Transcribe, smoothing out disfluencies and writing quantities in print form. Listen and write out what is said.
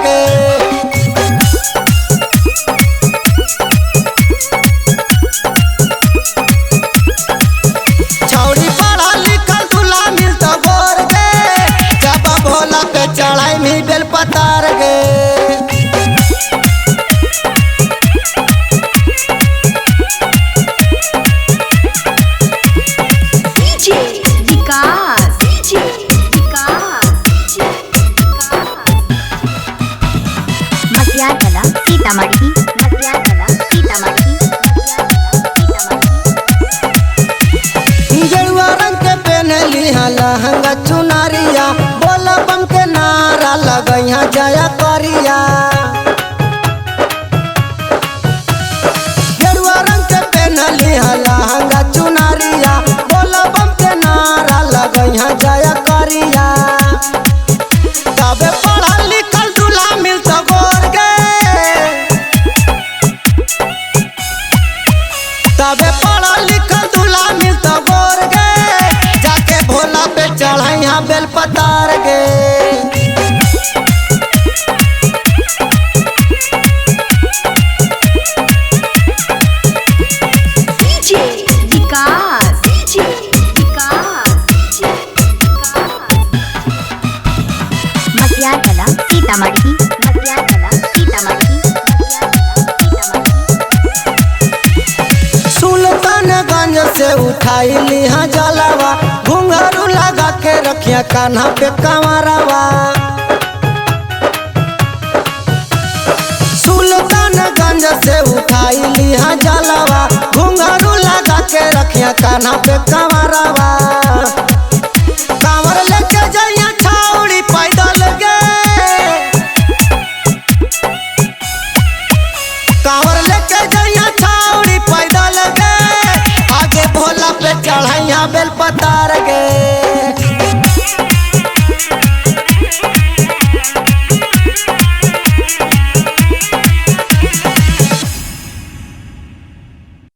गे। छौड़ी पढ़ा लिखल दूल्हा मिलतो गोर गे, जब भोला पे चढ़ाई मी बेल पतार गे। DJ Vikas, DJ Vikas, DJ Vikas. Masiyatala Sitamarhi, Masiyatala Sitamarhi, Masiyatala Sitamarhi. गेरुआ रंग के पहनली हा लहंगा चुनरिया, बोला बम के नारा लगैहा जया करिया। गेरुआ रंग के पहनली हा लहंगा चुनरिया, बोला बम के नारा लगैहा जया करिया। तबे पढ़ल लिखल दूल्हा मिलतो गोर गे, तबे पढ़ल लिखल दूल्हा मिलतो गोर गे, जाके भोला पे चढ़ैहा बेल पतार गे। DJ Vikas, DJ Vikas, DJ Vikas. Masiyatala Sitamarhi, Masiyatala Sitamarhi, Masiyatala Sitamarhi. Sultanganj से उठाई लिहा जलावा, घुंघरू लगा के रखिया कान्हा पे कंवरवा। सुल्तानगंज से उठाई लिहा जलावा, घुंघरू लगा के रखिया कान्हा पे कंवरवा। कांवर लेके जाइया छाउड़ी पैदल गे, कांवर लेके जाइया छाउड़ी पैदल गे, आगे भोला पे चढ़ा